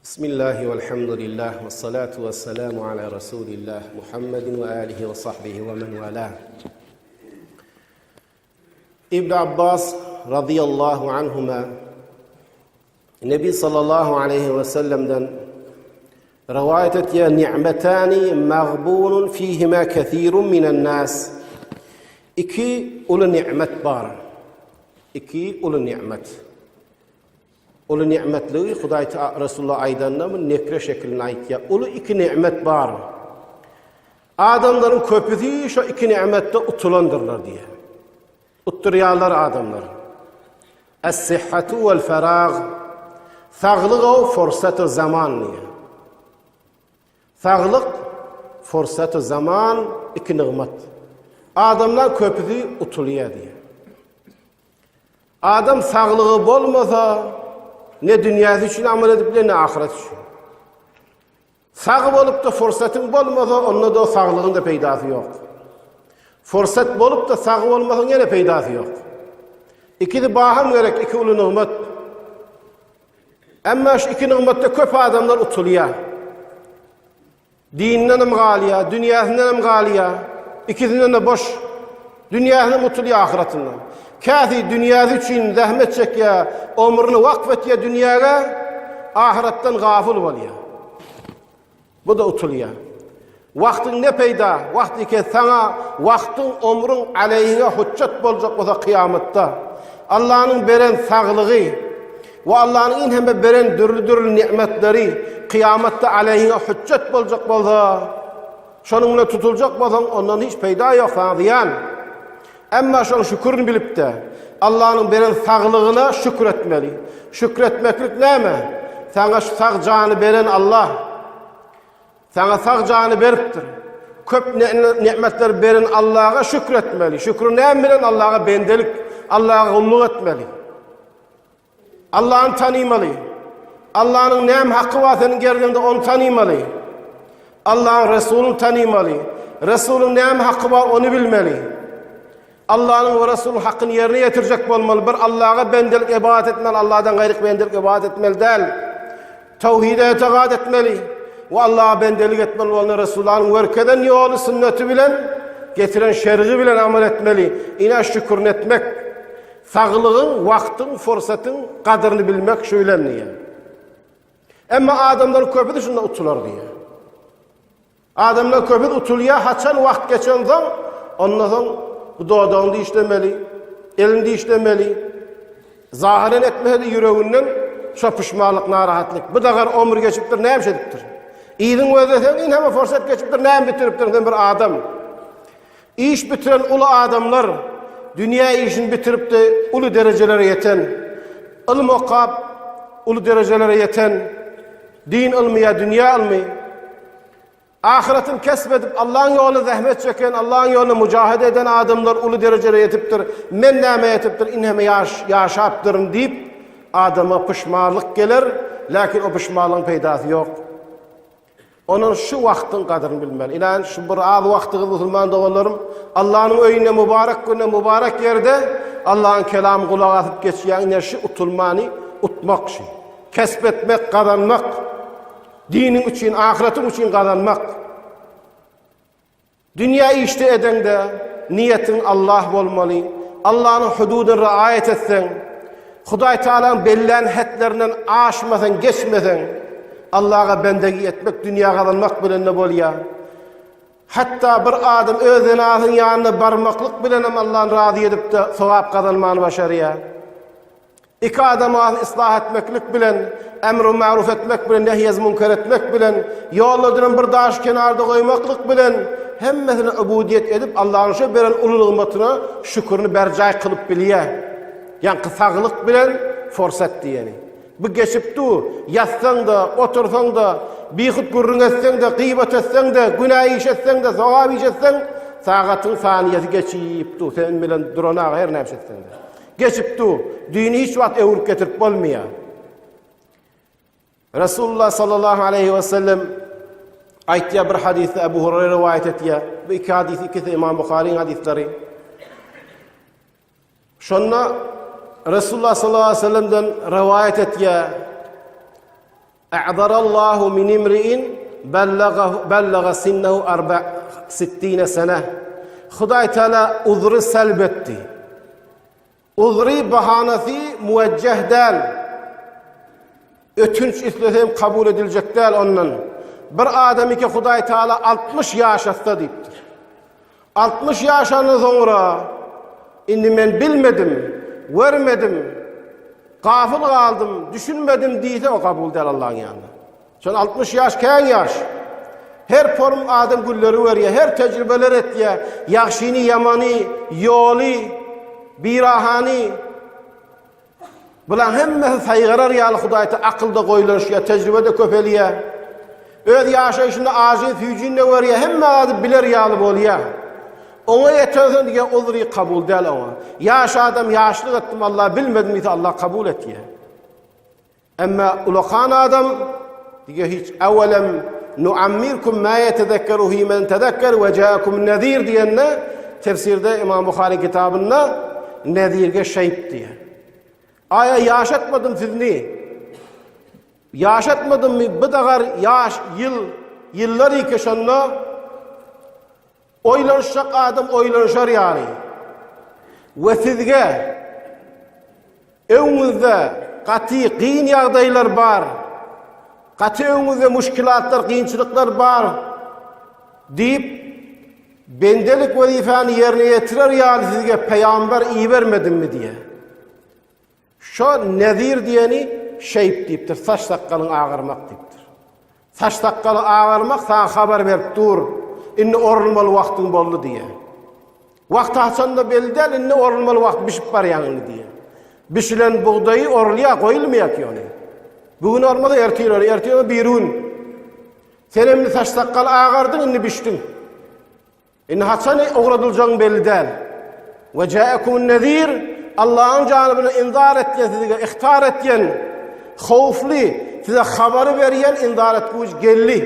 Bismillahi welhamdulillah wessalatu wessalamu ala Rasulillah Muhammedin we alihi we sahbihi we men wala. Ibn Abbas radıyallahu anhuma Nebi sallallahu aleyhi ve sellem'den rivayet etýär ni'metani magbunun fihima kesirun minen nas. Iki uly ni'met bar. Iki uly ni'met. Uly ni'metligi Hudaý Resulullah aýdanda bu nekre şekilinde aýtýar. Uly iki ni'met bar. Adamlaryň köpüsi şo iki ni'metde utulandyrlar diýýär. Utdurýarlar adamlar. Es-sihhatu wal farag. Saglyk o fursatu zaman diýýär. Saglyk, fursatu zaman iki nygmat. Adamlar köpüsi utulýar diýýär. Adam saglygy bolmasa, ne dünýäsi üçin amal edip biler, ne ahyret üçin. Sag bolup-da fursatyň bolmasa, onda-da saglygyň-da peýdasy ýok. Fursat bolup-da sag bolmasaň ýene peýdasy ýok. Ikisi baham gerek, iki uly nygmat. Emma şu iki nygmatda köp adamlar utulýar. Dinden hem galýar, dünýäsinden hem galýar. Ikisinden de boş. Dünýäsinden utulýar, ahyratyndan. Käsi dünýäsi üçin zähmet çekýär, ömrüni wakf etýär dünýäge, ahyratdan gafyl bolýar. Bu da utulýar. Wagtyň ne peýda? Wagt ike saňa wagtyň, ömrüň aleýhiňe hüjjet boljak bolsa kyýamatda. Allanyň beren saglygy we Allanyň inheme beren dürli-dürli nimetleri kyýamatda aleýhiňe hüjjet boljak bolsa, şonuň bilen tutuljak bolsaň, ondan hiç peýda ýok, saňa zyýan. Emma şoň şükürini bilip-de, Allanyň beren saglygyna şükür etmeli. Şükür etmeklik näme? Saňa şu sag jany beren Allah. Saňa sag jany beripdir. Köp nimetler beren Allaha şükür etmeli. Şükür näme bilen? Allaha bendelik, Allaha gulluk etmeli. Allany tanymaly. Allanyň näme haky bar seniň gerdeňde ony tanymaly. Allaň Resulyny tanymaly. Resulyň näme haky bar ony bilmeli. Allanyň we Resulyň hakyny ýerine ýetirjek bolmaly. Bir Allaha bendelik ibadat etmeli, Allahdan gaýry bendelik ibadat etmeli däl. Tawhide etigat etmeli we Allaha bendelik etmeli bolany Resulanyň görkezen ýoly sünneti bilen getiren şergi bilen amal etmeli. Ine şükürni etmek. Saglygyň, wagtyň, fursatyň gadyryny bilmek şu bilen diýýär. Emma adamlaryň köpüsi şunda utular diýýär. Adamlar köpüsi utulýar, haçan wagt geçensoň, ondan soň bu dodagyny dişlemeli, elini dişlemeli. Zahyren etmese-de ýüreginden şo puşmanlyk, narahatlyk. Bu dagar ömür geçipdir, näme iş edipdir? Yzyň gözleseň, inheme fursat geçipdir, näme bitiripdir sen bir adam? Iş bitiren uly adamlar, dünýä işini bitirip-de uly derejelere ýeten, ylym okap uly derejelere ýeten, din ylmy ýa dünýä ylmy, ahyratyny kesp edip Allaň ýolunda zähmet çeken, Allaň ýolunda mujahede eden adamlar uly derejelere ýetipdir. Men nämä ýetipdir, inheme ýaş ýaşapdyryn diýip, adama puşmanlyk geler, läkin o puşmanlygyň peýdasy ýok. Onuň şu wagtyň gadyryny bilmeli. Ilan şu bir az wagtyňyz musulman doganlarym Allanyň öýünde mübarek günde mübarek ýerde Allaň kelamy gulak asyp geçýän ine şu utulmany utmak şu. Kesp etmek, gazanmak. Diniň üçin, ahyretiň üçin gazanmak. Dünýä işde edeňde niýetiň Allah bolmaly. Allanyň hududyny raýat etseň, Hudaý Tagalaň bellän hetlerinden aşmasaň, geçmeseň, Allaha bendegi etmek dünýä gazanmak bilen-de bolýar. Hatda bir adam öz zenasynyň ýanyna barmaklyk bilenem Allany razy edip-de sogap gazanmany başarýar. Iki adam arasyn yslah etmeklik bilen, emr-u maruf etmek bilen, nehy-ez münker etmek bilen, ýolda duran bir daşy kenarda goýmaklyk bilen, hemmesine ubudiýet edip, Allahyň şo beren uly nygmatyna şükürini berjaý kylyp bilýär. Ýaňky saglyk bilen forsat diýeni. Bu geçip dur, ýatsaň-da, otursaň-da, bihut gürrüň etseň-de, gybat etseň-de, günä iş etseň-de, sogap iş etseň, sagatyň saniýesi geçip dur, sen bilen duran-a her näme iş etseň-de. Geçip dur. Düýni hiç wagt öwrüp getirip bolmaýar. Resulullah sallallahu aleyhi ve sellem aýtýar bir hadysda Ebu Hurayra riwayat etýär. Bu iki hadys ikisi Imam Buharyň hadyslary. Şonda Resulullah sallallahu aleyhi ve sellemden riwayat etýär. A'zarallahu min imri'in bellagahu bellaga sinnehu arba sittine sene. Hudaý Teala uzry selb etdi. Uzry bahanasy muwejjeh däl. Ötünç islese hem kabul ediljek däl ondan. Bir adamy ki Hudaý Teala 60 ýaşatsa diýipdir. 60 ýaşandan soňra indi men bilmedim, görmedim, gafyl galdym, düşünmedim diýse o kabul däl Allahyň ýanynda. Şol 60 ýaş kän ýaş. Her porum adam gülleri görýär, her tejribeler etýär. Ýagşyny, ýamany, ýoly, birahany Bulaň hemmesi saýgarar ýaly Hudaýta akylda goýlanyşýar, tejribe-de köpelýär. Öz ýaşaýşynda ajy, süýjini-de görýär, hemme zady biler ýaly bolýar. Oňa ýetensoň diýýär, uzry kabul däl oňa. Ýaş adam ýaşlyk etdim, Allah bilmedim diýse, Allah kabul etýär. Emma ulakan adam diýýär, hiç awelem nuammirkum ma yetezekkeru fi men tezekker we jaakum nezir diýende tefsirde Imam Buhary kitabynda nezirge şeýp diýýär. Aýa ýaşatmadym sizni. Ýaşatmadymmy bu dagar ýaş ýyl ýyllar ýeke şonda oýlanyşjak adam oýlanyşar ýaly. We sizge öňüňizde gaty gyn ýagdaýlar bar. Gaty öňüňizde muşkilatlar, kynçylyklar bar diýip bendelik wezipany ýerine ýetirer ýaly sizge peýamber ibermedimmi diýe. Şo nezir diýeni şeýp diýipdir, saç-sakgalyň agarmak diýipdir. Saç-sakgaly agarmak saňa habar berip dur, indi orulmaly wagtyň boldy diýýär. Wagt haçanda belli däl, indi orulmaly wagt bişip barýaň indi diýýär. Bişilen bugdaýy orulýar, goýulmaýar ki ony. Bu gün ormasa ertir or, ertir ormasa birigün. Sen indi saç-sakgal agardyň, indi bişdiň. Indi haçan ugradyljagyň belli däl. We ja'akumun nezir Allahyň janybyna inzar etýän size ihtar etýän howfly size habary berýän inzar etgüç geldi.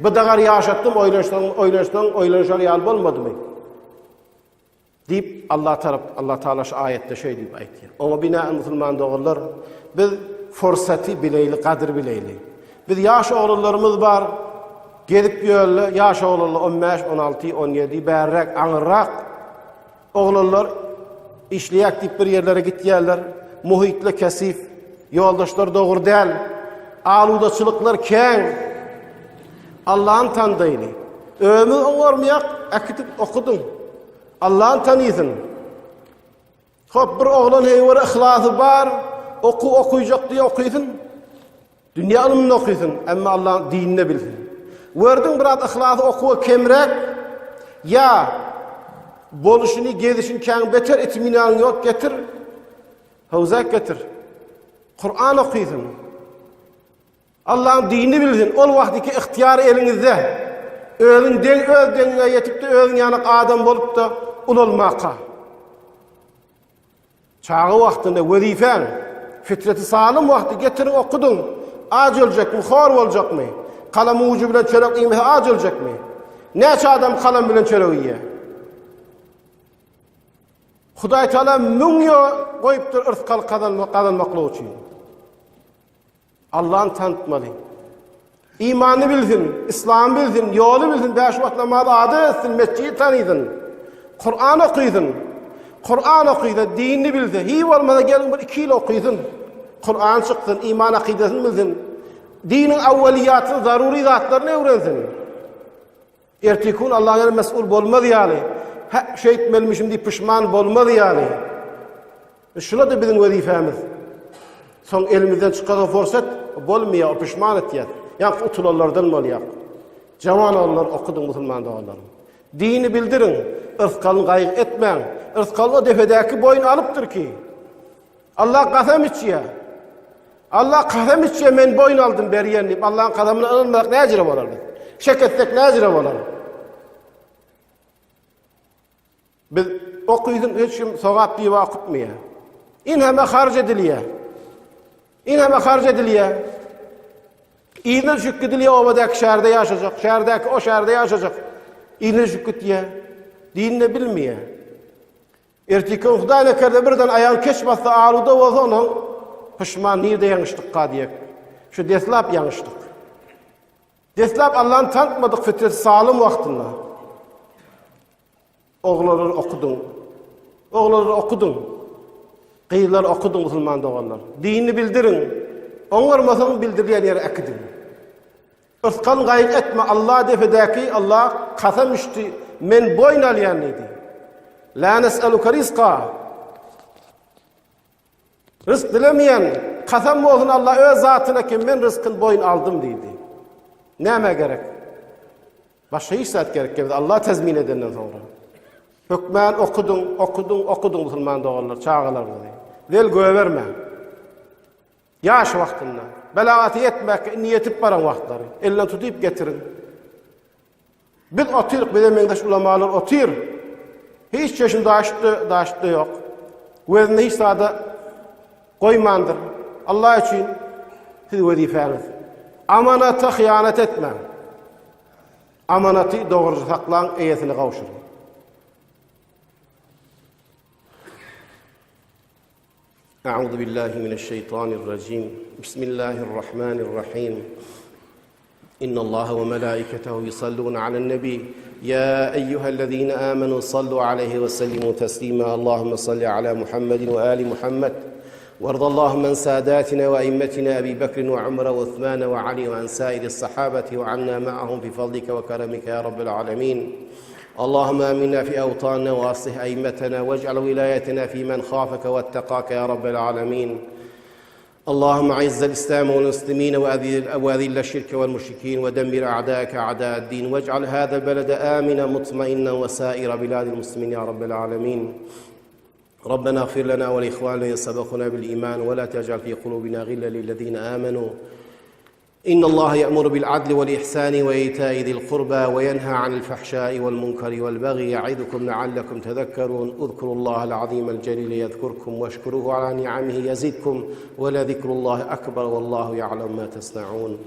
Bu dagar ýaşatdym oýlanşsaň oýlanşsaň oýlanşar ýaly bolmadymy? Diýip Allah tarap Allah Taala şu aýatda şeý diýip aýtýar. Oňa binaen musulman doganlar biz fursaty bileýli, gadyr bileýli. Biz ýaş oglanlarymyz bar, gezip ýörler, ýaş oglanlar 15, 16, 17, bärräk, aňyrrak oglanlar işleýäk diýip bir ýerlere gitýärler. Muhitli kesif, ýoldaşlar dogry däl. Aludaçylyklar kän. Allah'ın tandaýyny. Özümiz oňarmaýak, äkidip okudyň. Allah'ın tanysyn. Hop bir oglan heýwere yhlasy bar, okuw okuyjak diýe okysyn. Dünýä ylmyny okysyn, emma Allah'ın dinini bilsin. Gördüň biraz yhlasy okuwa kemräk, ýa boluşyny, gezişini kän beter itminanyň ýok getir. Howzak getir. Kur'an okysyn. Allahyň dinini bilsin. Ol wagt iki ygtyýar eliňizde. Özüň deň öz deňiňe ýetip-de özüň ýanak adam bolup-da ulalmaka. Çaga wagtynda wezipän, fitreti salym wagty getiriň okudyň. Aç öljekmi, hor boljakmy? Kalamyň ujy bilen çörek iýmese aç öljekmi? Näçe adam kalam bilen çörek iýýär? Hudaý Taala müň ýol goýupdyr yrsgal gazanmaklyk üçin. Allahny tanıtmaly. Imany bilsin, İslamy bilsin, ýoly bilsin, bäş wagt namaz ada etsin, mesjidi tanysyn. Kur'an okysyn. Kur'an okysa, dinini bilse, hiç bolmasa gelin bir iki ýyl okysyn. Kur'an çyksyn, iman akydasyny bilsin. Diniň awwaliýatyny, zaruri zatlaryny öwrensin. Erteki gün Allahyň ýanynda mes'ul bolmaz ýaly, hä, şeýtmelimişim diýip pişman bolmaz ýaly. E, şula-da biziň wezipemiz. Soň elimizden çykasa forsat bolmaýar, o pişman etýär. Ýa utulanlardan bolýar. Jawan oglanlar okudyň musulman doganlarym. Dini bildiriň, yrsgalyny gaýgy etmäň. Yrsgaly o depedäki boýun alypdyr ki. Allah kasam içýär. Allah kasam içýär, men boýun aldym berýän diýip, Allah'ın kasamyna ynanmasak näjire bolar biz? Şek etsek näjire bolar? Biz okydyň hiç kim sogap diýip okutmaýar. Inheme harç edilýär. Inheme harç edilýär. Yzyna düşüp gidilýär obadaky şäherde ýaşajak, şäherdäki o şäherde ýaşajak. Yzyna düşüp gitýär. Dinini bilmeýär. Erteki gün Hudaý nekerde birden aýagyny keç bassa aluda bolsa onuň puşman nirde ýalňyşdykka diýek. Şu deslap ýalňyşdyk. Deslap Allany tanıtmadyk fitreti salym wagtynda. Oglanlar okudyň. Oglanlar okudyň. Gyzlar okudyň musulman doganlar. Dinini bildiriň. Oňarmasaň bildirilýän ýere äkidiň. Yrsgan gaýgy etme Allah depedäki Allah kasam içdi men boýun alýan diýdi. La nes'eluke rizqa. Ryzk dilemeýän, kasam bolsun Allah öz zatyna ki men ryzkyn boýun aldym diýdi. Näme gerek? Başga hiç zat gerek gelmez. Allah tezmin edenden soňra. Hökmän okudyň, okudyň, okudyň musulman doganlar, çagalaryňyzy. Zel göbermäň. Ýaş wagtynda, belagaty ýetmäk, indi ýetip baran wagtlary, elinden tutup getiriň. Biz otyryk, bize meňzeş ulamalar otyr. Hiç çeşim daşdy, daşdy ýok. Gözünde hiç zada goýmandyr. Allah üçin siz wezipeniz. Amanata hyýanat etmäň. Amanaty dogruja saklaň, eýesine gowşuryň. Euzu billahi mineşşeýtanirrajim. Bismillahirrahmanirrahim. إن الله وملائكته يصلون على النبي يا أيها الذين آمنوا صلوا عليه وسلموا تسليما اللهم صل على محمد وآل محمد وارض اللهم عن ساداتنا وأئمتنا أبي بكر وعمر وعثمان وعلي وعن سائر الصحابة وعنا معهم بفضلك وكرمك يا رب العالمين اللهم آمنا في أوطاننا وأصلح أئمتنا واجعل ولايتنا في من خافك واتقاك يا رب العالمين اللهم اعز الاسلام والمسلمين واذل الشرك والمشركين ودمر اعداءك اعداء الدين واجعل هذا البلد امنا مطمئنا وسائر بلاد المسلمين يا رب العالمين ربنا اغفر لنا ولاخواننا الذين سبقونا بالايمان ولا تجعل في قلوبنا غلا للذين امنوا إن الله يأمر بالعدل والإحسان وإيتاء ذي القربى وينهى عن الفحشاء والمنكر والبغي يعظكم لعلكم تذكرون اذكروا الله العظيم الجليل يذكركم واشكروه على نعمه يزدكم ولذكر الله أكبر والله يعلم ما تصنعون.